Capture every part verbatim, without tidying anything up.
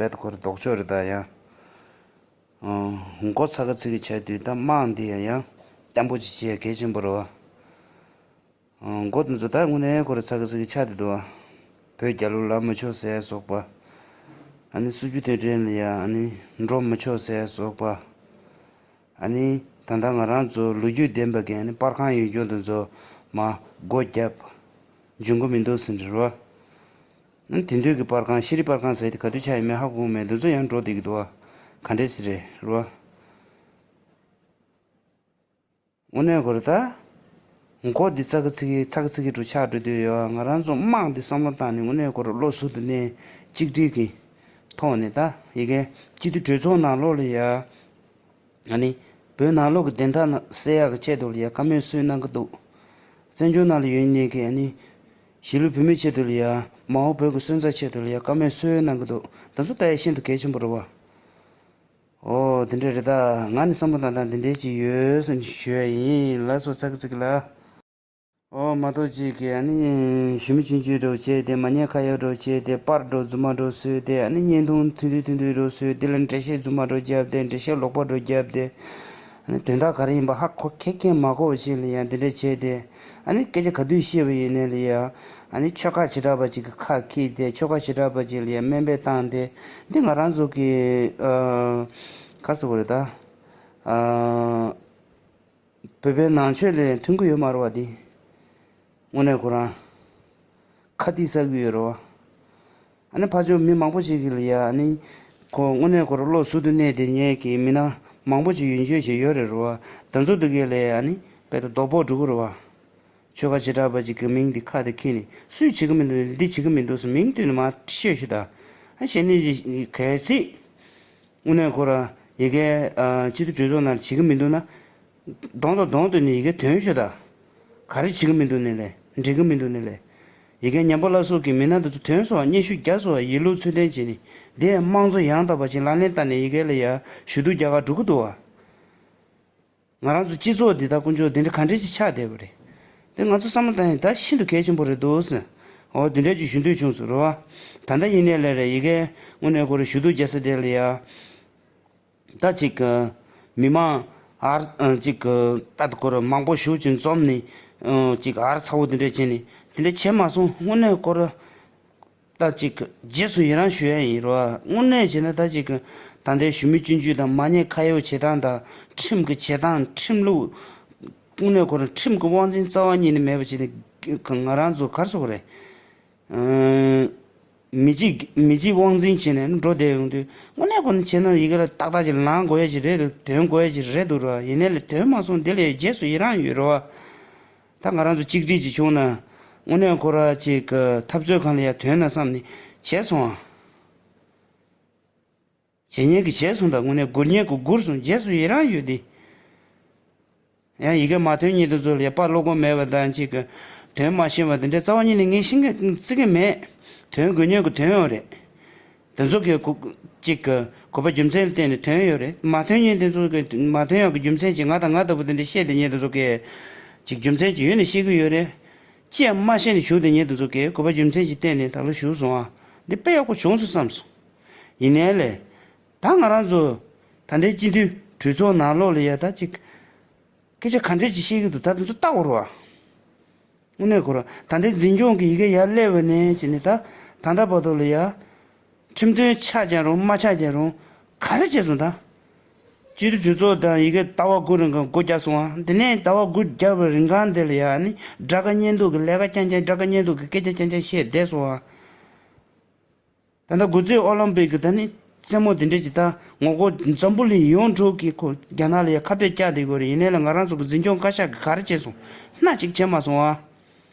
རྦད་དེ་ཁོ་རེ་ལྡོག་ཕྱོགས་རེད་ད་ཡང་། ཨང་། མགོ་ཚ་ག་ཚི་གི་ཆགས་དུས་ད་དམག་འདི་ཡང་ཡང་བརྟན་པོ་ཅིག་བྱེད་ཡ་གལ་ཆེན་པོ་རེད་བ། ཨང་། མགོ་དེ་ཚོ་ད་དངོས་གནས་ཁོ་རེ་ཚ་ག་ཚི་གི་ཆགས་བསྡད་འདུག་བ། བོད་རྒྱལ་ལོ་ལ་མི་ཆོག་ཟེར་སོགས་པ། ཨ་ནི་སྲིད་ཇུས་དེ་འདྲ་ལ་ཡང་ཨ་ནི་འགྲོ་མི་ཆོག་ཟེར་སོགས་པ། ཨ་ནི་ད་ལྟ་ང་རང་ཚོ་ལོ་རྒྱུས་ལྡན་པ་གི་ཨ་ནི་པར་ཁང་ཡོད་རྒྱུ་དེ་ཚོ་མར་སྒོ་བརྒྱབ། འབྱུང་གི་མི་འདུག་ཟེར་འདྲ་བ། ཨ་ནི་དེང་དུས་ཀྱི་པར་ཁང་ཤེས་རིག་པར་ཁང་ཟེར་དེ་ག་དུས་ཆགས་ཡིན་མིན་ཧ་གོ་གི་མེད། དེ་ཚོ་ཡང་འགྲོ་བསྡད་ཀྱི་འདུག་བ། ག་འདྲས་ཟེར་རེད་རེད་བ། དངོས་གནས་ཁོ་རེ་ད། མགོ་འདི་ཚ་གི་ཚི་གི་ཚ་གི་ཚི་གི་འགྲོ་ཆགས་འགྲོ་དུས་ཡོད། ང་རང་ཚོ་དམག་འདི་བསམ་བློ་བཏང་ནས་དངོས་གནས་ཁོ་རེ་བློ་གཟུ་དུ་ནས་གཅིག་སྒྲིལ་གྱི་ཐོག་ནས་ད་ཡི་གེ་སྤྱི་འཐུས་གྲོས་ཚོགས་ནང་ལོགས་ལ་ཡ། ཨ་ནི་བོད་ནང་ལོགས་ཀྱི་བདེན་མཐའ་གསལ་ཡག་གི་ཆེད་དུ་ལ་ཡ་བཀའ་མོལ་སུས་གནང་གི་འདུག་བཙན་བྱོལ་ནང་ལ་ཡོད་ནས་ཀྱི་ཨ་ནི་གཞིས་ལུས་བོད་མིའི་ཆེད་དུ་ལ་ཡ་མ་འོངས་བོད་ཀྱི་སོན་རྩ་ཆེད་དུ་ལ་ཡ་བཀའ་མོལ་སུས་གནང་གི་འདུག་དེ་ཚོ་ལྟ་ཡ་ཤིན་ཏུ་གལ་ཆེན་པོ་རེད་བ། ཨོ་དེ་འདྲ་རེད་ད། ང་ནི་བསམ་བློ་བཏང་སྟངས་དེ་འདྲ་ཅིག་ཡོད་ཟེར་ནས་ཞུ་ཡ་ཡིན། ལགས་སོ་ཚ་གི་ཚི་གི་ལ། ཨོ་མ་གཏོགས་ཅིག་གི་ཨ་ནི་ཞུ་མི་ཆུང་ཆུང་འགྲོ་བྱས་ཏེ་མ་ཉེས་ཁ་གཡོག་འགྲོ་བྱས་ཏེ་པར་འགྲོ་རྫུན་མ་འགྲོ་བཟོས་ཏེ་ཨ་ནི་བརྙན་ཐུང་ཐུང་ཐུང་ཐུང་ཐུང་འགྲོ་བཟོས་དེ་ལ་འགྲེལ་བཤད་རྫུན་མ་འགྲོ་བརྒྱབ་སྟེ་འགྲེལ་བཤད་ལོག་པ་འགྲོ་བརྒྱབ་སྟེ། ཨ་ནི་དོན་དག་ག་རེ་ཡིན་པ་ཧ་གོ་ཁེ་ཁེ་མ་གོ་བ་ཞིག་ལ་ཡང་འདི་འདྲ་བྱས་ཏེ། ཨ་ནི་སྐད་ཆ་ག་དུས་བཤད་པ་ཡིན་ནའི་ལ་ཡ། ཨ་ནི་ཆོལ་ཁ་བྱེ་བྲག་པ་ཅིག་གི་ཁ་འཁྱེར་ཏེ་ཆོལ་ཁ་བྱེ་བྲག་པ་ཅིག་ལ་ཡ་དམན་པའི་བཏང་སྟེ། འདི་ང་རང་ཚོ་གི་ཨ། ག་ཟེར་བ་རེད་ད། ཨ། བོད་པའི་ནང་ཆོས་ལ་མཐུན་གྱི་ཡོད་མ་རེད་བ་འདི། དངོས་གནས་ཁོ་རང་ཁ་གཏད་ཟ་གི་ཡོད་རེད་བ། ཨ་ནི་ཕར་ཕྱོགས་མི་མང་པོ་ཞིག་གིས་ལ་ཡ་ཨ་ནི་ཁོ་དངོས་གནས་ཁོ་རང་བློ་གཟུ་དུ་གནས་བསྡད་མཁན་གྱི་མི་སྣ་མང་པོ་ཞིག་ཡོད་རྒྱུ་ཞིག་ཡོད་རེད་རེད་བ། དེ་ཚོ་དེ་གས་ལ་ཡ་ཨ་ནི་དཔེ་ད་རྡོག་པོ་འགྲོ་གི་རེད་བ། ཆོལ་ཁ་བྱེ་བྲག་པ་ཅིག་གི་མིང་འདི་ཁ་དེ་འཁྱེར་ནས་སུས་བྱེད་ཀྱི་མི་འདུག་འདི་བྱེད་ཀྱི་མི་འདུག་ཟེར་མིང་བཏོན་ནས་མར་བཤད་ཤོག་ད། ཨ་བཤད་ནས་གལ་སྲིད། དངོས་གནས་ཁོ་རང་ཡི་གེ་ཨ་སྤྱི་འཐུས་གྲོས་ཚོགས་ནང་བྱེད་ཀྱི་མི་འདུག་ན། གདོང་དང་གདོང་བསྟན་ནས་ཡི་གེ་འདོན་ཤོག་ད། ག་རེ་བྱེད་ཀྱི་མི་འདུག་ནས་ལས་འགྲིག་གི་མི་འདུག་ནས་ལས། ཡི་གེ་ཉམས་པ་སླར་གསོ་གི་མི་སྣ་འདི་ཚོ་འདོན་སོང་བ། སྙན་ཞུ་བརྒྱབ་སོང་བ། ཡིན་ལུགས་ཚུལ་ལྡན་བྱས་ནས་འདི་དམངས་གཙོ་ཡང་དག་པ་ཅིག་ལག་ལེན་བསྟར་ནས་ཡི་གེ་ལ་ཡ་ཞུ་གཏུག་རྒྱག་ག་འགྲོ་གི་འདུག་བ། ང་རང་ཚོ་སྤྱི་ཚོགས་འདི་དག་དཀོན་མཆོག་འདི་འདྲ་ག་འདྲ་ཞིག་ཆགས་བསྡད་པ་རེད། དེ་ང་ཚོ་བསམ་བློ་བཏང་ཡིན་ད་ཤིན་ཏུ་གལ་ཆེན་པོ་རེད་འདུག་ཟེར། འོ་འདི་འདྲ་ཅིག་ཞུ་འདོད་བྱུང་སོང་རེད་བ། ད་ལྟ་ཡིན་ནའི་ལས་རེད་ཡི་གེ་དངོས་གནས་ཁོ་རང་ཞུ་གཏུག་རྒྱག་ས་དེ་ལ་ཡ། ད་ཅིག་གི་མི་མང་ཨར་ཅིག་གི་ད་ཁོ་རང་མང་པོ་ཞུ་ཅིག་འཛོམས་ནས་ཅིག་ཨར་ཚ་བོ་འདི་འདྲ་བྱས་ནས་འདི་འདྲ་བྱས་མ་སོང་། དངོས་གནས་ཁོ་རང་། ད་ཅིག་རྗེས་སུ་ཡི་རང་ཞུ་ཡ་ཡིན་རོ། དངོས་གནས་བྱས་ན་ད་ཅིག་ད་ལྟའི་ཞུ་མི་སྐྱོན་བརྗོད་དང་མ་ཉེས་ཁ་གཡོག་བྱེད་སྟངས་དང་ཁྲིམས་ཀྱི་བྱེད་སྟངས་ཁྲིམས་ལུགས། དངོས་གནས་ཁོ་རང་ཁྲིམས་ཀྱི་དབང་འཛིན་རྩ་བ་ཉིད་ནས་མེད་པ་བྱས་ནས་ང་རང་ཚོ་ག་རེ་ཟེར་དགོས་རེད། མི་གཅིག་མི་གཅིག་དབང་འཛིན་བྱས་ནས་འགྲོ་བསྡད་ཡོང་དུས་དངོས་གནས་ཁོ་ན་བྱས་ན་ཡི་གེ་ལ་ཏག་ཏག་ཅིག་ལངས་དགོས་ཡ་ཅིག་རེད་འདུག་འདོན་དགོས་ཡ་ཅིག་རེད་འདུག་རོ། ཡིན་ནའི་ལས་འདོན་མ་སོང་། དེ་ལས་རྗེས་སུ་ཡི་རང་ཡོད་རོ། ད་ང་རང་ཚོ་གཅིག་སྒྲིལ་ཅིག་བྱུང་ན། དངོས་གནས་ཁོ་ར་ཅིག་གི་འཐབ་རྩོད་སྒང་ལ་ཡ་དོན་ན་བསམ་ནས་བྱས་སོང་ཨ། བྱེད་མཁན་གྱིས་བྱས་སོང་། ད་དངོས་གནས་སྒུར་མཁན་གྱིས་སྒུར་སོང་། རྗེས་སུ་ཡི་རང་ཡོད་དེ། ཡང་ཡི་གེ་མ་འདོན་མཁན་དེ་ཚོ་ལ་ཡ་དཔའ་བློ་ཁོག་མེད་པ་དང་ཅིག་གི་དོན་མ་ཤེས་པ་དེ་འདྲ་རྩ་བ་ཉིད་ནས་ངས་ཤེས་ཀྱི་བརྩི་གི་མེད། དོན་དགོས་མཁན་གྱིས་དོན་ཡོད་རེད། དེ་ཚོ་གི་གོ་གཅིག་གི་གོ་བ་རྒྱུ་མཚན་ལ་བརྟེན་ནས་དོན་ཡོད་རེད། མ་དོན་མཁན་དེ་ཚོ་གི་མ་དོན་ཡག་གི་རྒྱུ་མཚན་ཅིག་ང་དང་ང་ལྟ་བུ་དེ་འདྲ་བཤད་བསྡད་མཁན་དེ་ཚོ་གི་ཅིག་རྒྱུ་མཚན་ཅིག་ཡོད་ནས་བཤད་གི་ཡོད་རེད། ཅི་ཡང་མ་བཤད་ནས་བཞུགས་བསྡད་མཁན་དེ་ཚོ་གི་གོ་བ་རྒྱུ་མཚན་ཅིག་བརྟེན་ནས་ད་ལོ་བཞུགས་སོང་ཨ། འདི་དཔེ་ཡག་པོ་བྱུང་སོང་བསམ་སོང་། ཡིན་ནའི་ལས། ད་ང་རང་ཚོ་ད་ལྟའི་སྤྱི་འཐུས་གྲོས་ཚོགས་ནང་ལོགས་ལ་ཡ་ད་ཅིག་སྐད་ཆ་ག་འདྲས་ཅིག་བཤད་ཀྱི་འདུག་ད་དེ་ཚོ་ལྟ་དགོས་རེད་བ། དངོས་གནས་ཁོ་རང་ད་ལྟའི་འཛིན་སྐྱོང་གི་ཡི་གེ་ཡར་སླེབས་པ་ནས་བྱས་ནས་ད་ད་ལྟ་བར་དུ་ལ་ཡ། ཁྲིམས་དོན་ཆགས་ཀྱང་རུང་མ་ཆགས་ཀྱང་རུང་ག་རེ་བྱས་སོང་ད། སྤྱི་འཐུས་གྲོས་ཚོགས་དང་ཡི་གེ་ཟླ་བ་དགུ་རིང་ག་སྒོ་རྒྱག་སོང་བ། དེ་ནས་ཟླ་བ་དགུ་རྒྱག་པའི་རིང་གང་དེ་ལ་ཡ་ནི་དགྲ་དགའ་གཉེན་སྡུག་གི་ལས་ཀ་རྐྱང་རྐྱང་དགྲ་དགའ་གཉེན་སྡུག་གི་སྐད་ཆ་རྐྱང་རྐྱང་བཤད་བསྡད་སོང་བ། ད་ལྟ་འགོ་རྩེད་ཨོ་ལིམ་པིག་གི་ད་ནི་རྩེད་མོ་དེ་འདྲས་ཀྱི་ད་ངོ་རྒོལ་འཛམ་བུ་གླིང་ཡོངས་གྲགས་ཀྱི་ཁོ་རྒྱ་ནག་ལ་ཡ་ཁ་གཏད་བཅག་བསྡད་ཀྱི་ཡོད་རེད། ཡིན་ནའི་ལས་ང་རང་ཚོ་གི་འཛིན་སྐྱོང་བཀའ་ཤག་གིས་ག་རེ་བྱས་སོང་། སྣ་གཅིག་བྱས་མ་སོང་ཨ།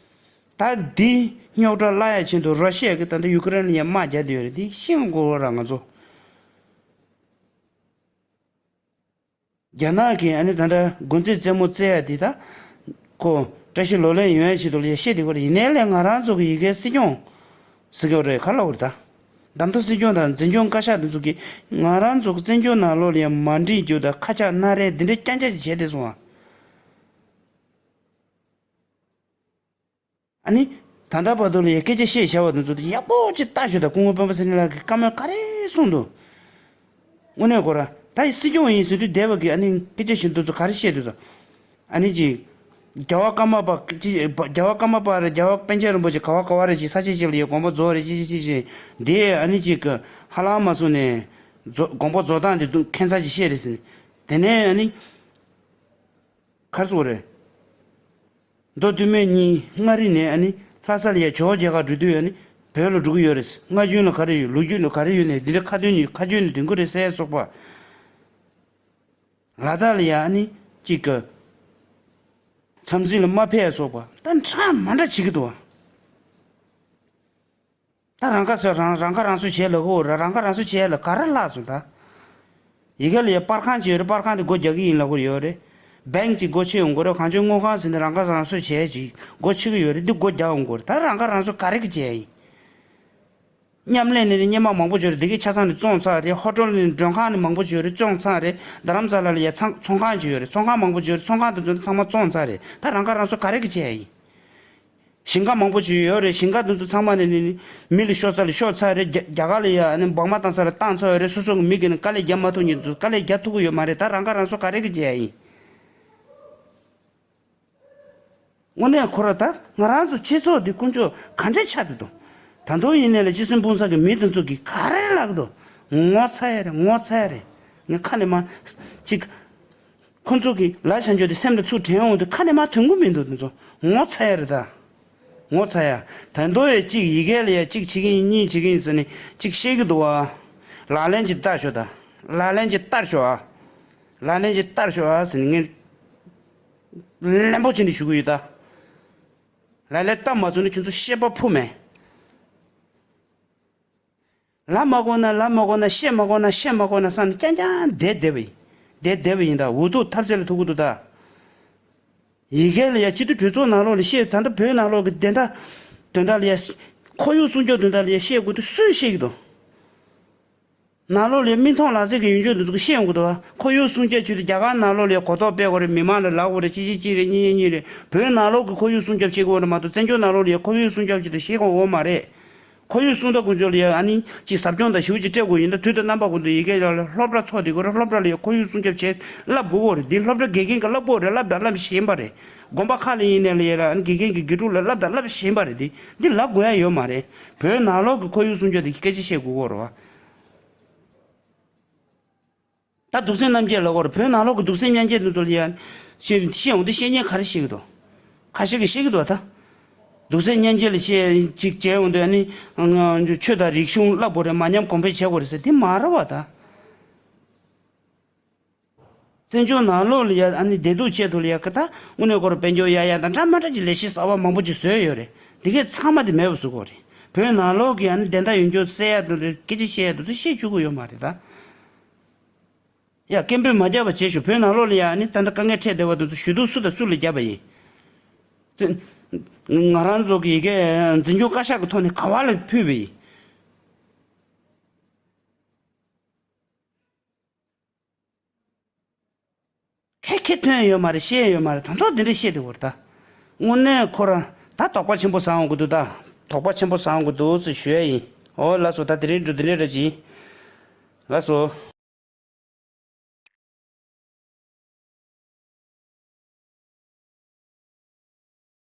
ད་འདི་རྙོག་དྲ་སླར་ཡ་ཆེད་དུ་ར་ཤི་ཡ་གིས་ད་ལྟ་ཡུ་ཀེ་རེན་ལ་ཡ་དམག་རྒྱག་བསྡད་ཡོད་རེད། འདི་ཤེས་དགོས་ར་ང་ཚོ། རྒྱ་ནག་གིས་ཨ་ནི་ད་ལྟ་འགོ་འཛིན་རྩེད་མོ་རྩེ་ཡ་དེ་ད་ཁོ་བཀྲ་ཤིས་ལོ་ལེགས་ཡོང་ཡ་ཆེད་དུ་ལ་ཡ་བཤད་བསྡད་ཀྱི་ཡོད་རེད། ཡིན་ནའི་ལས་ང་རང་ཚོ་གི་ཡི་གེ་སྲིད་སྐྱོང་ཟེར་གྱི་ཡོད་རེད། ག་ལབ་དགོས་རེད་ད། བདམས་ཐོན་སྲིད་སྐྱོང་དང་འཛིན་སྐྱོང་བཀའ་ཤག་དེ་ཚོ་གིས་ང་རང་ཚོ་གི་བཙན་བྱོལ་ནང་ལོགས་ལ་ཡ་མ་འགྲིག་རྒྱུ་དང་ཁ་ཆག་སྣ་རལ་འདི་འདྲ་རྐྱང་རྐྱང་བྱས་བསྡད་སོང་ཨ། ཨ་ནི། ད་ལྟ་བར་དུ་ལ་ཡ་སྐད་ཆ་བཤད་བཞག་པ་དེ་ཚོ་ཡག་པོ་ཅིག་ལྟ་ཞོག་དང་། སྐུ་ངོ་སྤེན་པ་ཚེ་རིང་ལགས་ཀྱིས་བཀའ་མོལ་ག་རེ་གསུངས་འདུག། དངོས་གནས་ཁོ་རང་ད་སྲིད་སྐྱོང་ཡིན་ཟེར་དུས་འདས་པ་གི་ཨ་ནི་སྐད་ཆ་བཤད་འདུག་ཚོ་ག་རེ་བཤད་འདུག་ཚོ། ཨ་ནི་ཅིག་རྒྱལ་བ་ཀརྨ་པ་ཅིག་རྒྱལ་བ་ཀརྨ་པ་རེད། རྒྱལ་བ་པཎ་ཆེན་རིན་པོ་ཆེ་ག་བ་ག་བ་རེད་ཅིག་ས་ཆ་ཅིག་ལ་ཡ་དགོངས་པ་རྫོགས་རེད་ཅིག་ཅིག་ཅིག་ཅིག་འདི་ཨ་ནི་ཅིག་གི་ཧ་ལམ་མ་སོང་ནས་རྫོགས་དགོངས་པ་རྫོགས་སྟངས་དེ་འདུག་ཁྱད་མཚར་ཅིག་བཤད་རེད་ཟེར། དེ་ནས་ཨ་ནི་ག་རེ་ཟེར་དགོས་རེད། མདོ་སྟོད་སྨད་གཉིས་མངའ་རིས་ནས་ཨ་ནི་ལྷ་ས་ལ་ཡ་ཇོ་བོ་རྒྱ་གར་འགྲོ་དུས་ཨ་ནི་བོད་ལ་འགྲོ་གི་ཡོད་རེད། སྔ་རྒྱུན་ལ་ག་རེ་ཡོད། ལོ་རྒྱུས་ལ་ག་རེ་ཡོད་ནས་འདི་འདྲ་ཁ་ཏོན་གྱི་ཁ་ཏོན་ནས་འདོན་གི་རེད་ཟེར་སོགས་པ། ལ་དྭགས་ལ་ཡ་ཨ་ནི་གཅིག་གི་འཚམས་གཟིགས་ལ་མ་ཕེབས་སོགས་པ་ད་འདྲ་མ་འདྲ་བྱེད་ཀྱི་འདུག་བ། ད་རང་ཁ་སོ་རང་རང་ཁ་རང་གསོ་བྱས་ལ་ཧོ་ར་རང་ཁ་རང་གསོ་བྱས་ལ་ག་རེ་ལྷག་སོང་ད། ཡི་གེ་ལ་ཡ་པར་ཁང་ཅིག་ཡོད་རེད། པར་ཁང་དེ་སྒོ་རྒྱག་གི་ཡིན་ལབ་ཀྱི་ཡོད་རེད། བེང་ཅིག་སྒོ་ཕྱེ་ཡོང་གི་རེད། གངས་ལྗོངས་དངུལ་ཁང་ཟེར་ནས་རང་ཁ་རང་གསོ་བྱས་ཅིག་སྒོ་ཕྱེ་གི་ཡོད་རེད། འདི་སྒོ་རྒྱག་ཡོང་གི་རེད། ད་རང་ཁ་རང་གསོ་ག་རེ་གི་བྱས་ཡིན། མཉམ་ལས་ནས་ནི་སྙེ་མ་མང་པོ་ཅིག་ཡོད་རེད། འདི་གའི་ཆ་ཚང་ནི་བཙོངས་ཚར་རེད། ཧོ་ཊེལ་ནས་མགྲོན་ཁང་ནི་མང་པོ་ཅིག་ཡོད་རེད། བཙོངས་ཚར་རེད། རྡ་རམ་ས་ལ་ལ་ཡ་ཚང་ཚོང་ཁང་ཅིག་ཡོད་རེད། ཚོང་ཁང་མང་པོ་ཅིག་ཡོད་རེད། ཚོང་ཁང་དེ་ཚོ་ཚང་མ་བཙོངས་ཚར་རེད། ད་རང་ཁ་རང་གསོ་ག་རེ་གི་བྱས་ཡིན། ཞིང་ཁ་མང་པོ་ཅིག་ཡོད་རེད། ཞིང་ཁ་དེ་ཚོ་ཚང་མ་ནས་ནི་མི་ལ་ཤོར་ས་ལ་ཤོར་ཚར་རེད། རྒྱ་རྒྱ་གར་ལ་ཡ་ཨ་ནི་བང་མ་བཏང་ས་ལ་བཏང་ཚར་ཡོད་རེད། སོ་སོ་གི་མི་གི་ནི་དཀའ་ལས་རྒྱག་མ་ཐུབ་མཁན་ཚོ་དཀའ་ལས་རྒྱག་ཐུབ་ཀྱི་ཡོད་མ་རེད། ད་རང་ཁ་རང་གསོ་ག་རེ་གི་བྱས་ཡིན། དངོས་གནས་ཁོ་ར་ད་ང་རང་ཚོ་སྤྱི་ཚོགས་འདི་དཀོན་མཆོག་ག་འདྲས་ཆགས་བསྡད་འདུག། ད་དུང་ཡིན་ནའི་ལ་སྤྱི་སེམས་སྤུངས་ས་གི་མི་དེ་ཚོ་གིས་ག་རེ་ལབ་ཀྱི་འདུག། ངོ་ཚ་ཡ་རེད། ངོ་ཚ་ཡ་རེད། ངས་ཁ་ནས་མ་གཅིག་ཁོ་ཚོ་གི་ལ་ཤ་འཇོག་དེ་སེམས་ལ་ཚུར་དྲན་འོང་དུས་ཁ་ནས་མ་ཐོན་གི་མི་འདུག། དེ་ཚོ་ངོ་ཚ་ཡ་རེད་ད། ངོ་ཚ་ཡ། ད་དུང་ཡ་གཅིག་ཡི་གེ་ལ་ཡ་གཅིག་བྱེད་ཀྱི་ཡིན། གཉིས་བྱེད་ཀྱི་ཡིན་ཟེར་ནས་གཅིག་བཤད་ཀྱི་འདུག་བ། ལག་ལེན་གྱི་བསྟར་ཤོག་ད། ལག་ལེན་གྱི་བསྟར་ཤོག་ཨ། ལག་ལེན་གྱི་བསྟར་ཤོག་ཨ་ཟེར་ནས་ངས་ལན་པོ་ཆེ་འདི་ཞུ་གི་ཡོད་ད། ལག་ལེན་བསྟར་མ་ཚུགས་ན་ཁྱོད་ཚོ་ཤེས་པ་ཕུ་མེད། ལབ་མ་དགོས་ན་ལབ་མ་དགོས་ན། བཤད་མ་དགོས་ན་བཤད་མ་དགོས་ན་བསམ་ནས་རྐྱང་རྐྱང་བསྡད་བསྡད་པ་ཡིན། བསྡད་བསྡད་པ་ཡིན་ད། འུ་ཐུག་ཐབས་ཟད་ལ་ཐུག་གི་འདུག་ད། ཡི་གེ་ལ་ཡ་སྤྱི་འཐུས་གྲོས་ཚོགས་ནང་ལོགས་ལ་བཤད། ད་ལྟ་བོད་ནང་ལོགས་ཀྱི་བདེན་མཐའ་དོན་དག་ལ་ཡ་ཁོར་ཡུག་སྲུང་སྐྱོབ་དོན་དག་ལ་ཡ་བཤད་དགོས་དུས་སུས་བཤད་ཀྱི་འདུག། ནང་ལོགས་ལ་མི་མཐོང་ལག་ཟིན་གྱི་ཡོན་ཆོད་འདི་ཚོ་གི་བཤད་ཡོང་གི་འདུག་བ། ཁོར་ཡུག་སྲུང་སྐྱོབ་བྱེད་དུས་རྒྱ་གར་ནང་ལོགས་ལ་གོ་རྟོགས་སྤེལ་དགོས་རེད། མི་མང་ལ་ལབ་དགོས་རེད། གཅིག་གཅིག་གཅིག་རེད། གཉིས་གཉིས་གཉིས་རེད། བོད་ནང་ལོགས་ཀྱི་ཁོར་ཡུག་སྲུང་སྐྱོབ་བྱེད་དགོས་རེད་མ་གཏོགས་བཙན་བྱོལ་ནང་ལོགས་ལ་ཁོར་ཡུག་སྲུང་སྐྱོབ་བྱེད་དུས་ཤེས་དགོས་འོ་མ་རེད། ཁོར་ཡུག་སྲུང་སྟངས་ཀུན་སྤྱོད་ལ་ཡ་ཨ་ནི་ཅིག་ཟབ་སྦྱོང་དང་ཞེ་པོ་ཅིག་སྤྲད་དགོས་ཡིན་ད། དུས་དང་རྣམ་པ་ཀུན་ཏུ་ཡི་གེ་ལ་སློབ་གྲྭ་ཚོགས་དེ་དགོས་རེད། སློབ་གྲྭ་ལ་ཡ་ཁོར་ཡུག་སྲུང་སྐྱོབ་བྱེད་བསླབ་དགོས་གོ་རེད། འདི་སློབ་གྲྭ་དགེ་རྒན་གྱིས་བསླབ་དགོས་རེད། བསླབ་དང་བསླབ་བཞིན་པ་རེད། དགོན་པ་ཁག་ལ་ཡིན་ནའི་ལ་ཡ་ཨ་ནི་དགེ་རྒན་གྱིས་དགེ་ཕྲུག་ལ་བསླབ་དང་བསླབ་བཞིན་པ་རེད། འདི་འདི་ལབ་དགོས་ཡ་ཡོད་མ་རེད། བོད་ནང་ལོགས་ཀྱི་ཁོར་ཡུག་སྲུང་སྐྱོབ་དེ་སྐད་ཆ་བཤད་དགོས་གོ་རེད་བ། ད་གདུག་སེམས་མཉམ་སྐྱེད་ལབ་དགོས་རེད། བོད་ནང་ལོགས་ཀྱི་གདུག་སེམས་མཉམ་སྐྱེད་དེ་ཚོ་ལ་ཡ་ཤེས་ཤེས་འོང་དུས་བཤད་མཁན་ག་རེ་བཤད་ཀྱི་འདུག། ཁ་ཤས་ཀྱིས་བཤད་ཀྱི་འདུག་ད། གདུག་སེམས་མཉམ་སྐྱེད་ལ་བཤད་ཅིག་བྱས་འོང་དུས་ཨ་ནི་ཆོས་དང་རིག་གཞུང་བསླབ་དགོས་རེད། མ་ཉམས་གོང་འཕེལ་བྱེད་དགོས་རེད་ཟེར། དེ་མ་རེད་བ་ད། བཙན་བྱོལ་ནང་ལོགས་ལ་ཡ་ཨ་ནི་བདེ་སྡུག་ཆེད་དུ་ལ་ཡ་ཀ་ད་དངོས་གནས་ཁོ་རང་དཔལ་འབྱོར་གཡར་ཡ་དང་འདྲ་མ་འདྲ་གྱི་ལས་གཞི་གསར་པ་མང་པོ་ཅིག་བཟོས་ཡོད་རེད། འདི་གས་ཚང་མ་དེ་མེད་པ་བཟོ་དགོས་རེད། བོད་ནང་ལོགས་ཀྱི་ཨ་ནི་བདེན་མཐའ་ཡོན་ཆབ་གསལ་ཡ་དང་སྐད་ཆ་བཤད་ཡ་དེ་ཚོ་བཤད་བཅུག་གི་ཡོད་མ་རེད་ད། ཡ་སྐད་འབོད་མ་བརྒྱབ་པ་བྱེད་ཤོག། བོད་ནང་ལོགས་ལ་ཡ་ཨ་ནི་ད་ལྟ་དཀའ་ངལ་འཕྲད་བསྡད་པ་དེ་ཚོ་ཞུ་གཏུག་སུ་དང་སུ་ལ་བརྒྱབ་པ་ཡིན། ཙི། ང་རང་ཚོ་གི་ཡི་གེ་འཛིན་སྐྱོང་བཀའ་ཤག་གི་ཐོག་ནས་ག་བ་ལ་ཕུལ་བ་ཡིན། ཁེ་ཁེ་ཐོན་ཡོད་མ་རེད། ཤེས་ཡོད་མ་རེད། དང་ཐོག་འདི་འདྲ་བཤད་དེ་བོར་ད། དངོས་གནས་ཁོ་རང་ད་དོགས་པ་ཆེན་པོ་ཟ་འོང་གི་འདུག་ད། དོགས་པ་ཆེན་པོ་ཟ་འོང་གི་འདུག་ཟེར་ཞུ་ཡ་ཡིན། ཨོ་ལགས་སོ། ད་དེ་རིང་འགྲོ་འདི་འདྲ་ར་ཅིག། ལགས་སོ།